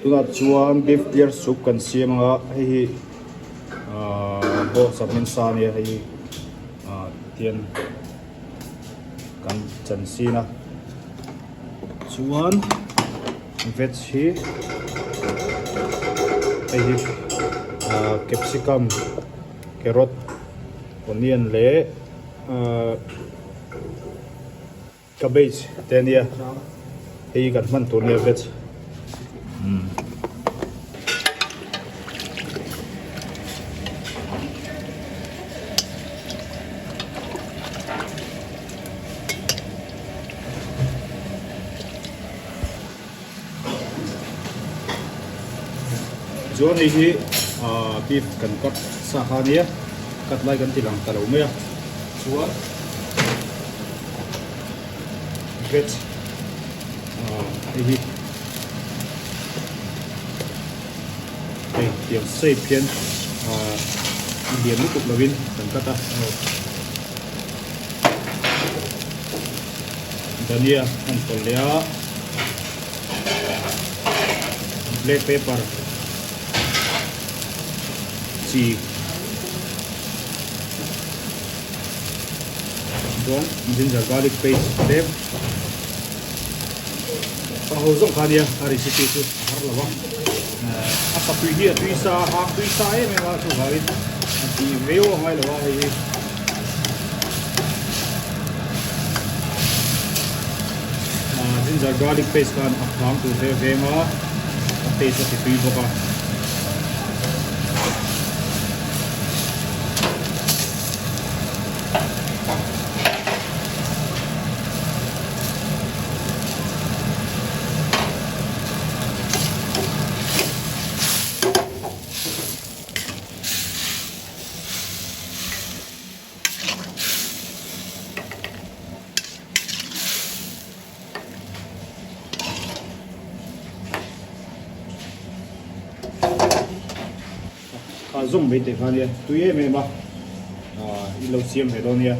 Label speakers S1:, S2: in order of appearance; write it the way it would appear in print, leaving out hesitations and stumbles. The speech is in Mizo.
S1: Tunah chuan beef clear soup kan siam anga hei hi ahh bawngsa hmin sa ania hei hi ahh tian kan chan sin a chuan veg hi hei hi ahh capsicum carrot onion leh ahh. Cabbage te ania hei kan hman tur nia veg umm. Chuan hei hi ah beef kan cut sa kha ania cut lai kan ti lang ta lo mai a chuan veg ah hei hi hei tiang shape hian ah lian lutuk lovin kan cut a. Dhania an pawlh leh a black pepper chi chuan ginger garlic paste tlem a ho zawng kha ania a recipe chu a har lo a a sa tui hi a tui sa a hang tui sa em em a chuvangin a tih viau a ngai lo a hei hi. Ginger garlic paste khan a khang tur ve veng a, a taste a ti tui bawk a. Kha zawng mai teh kha nia tui em em a i lo siam ve dawn nia.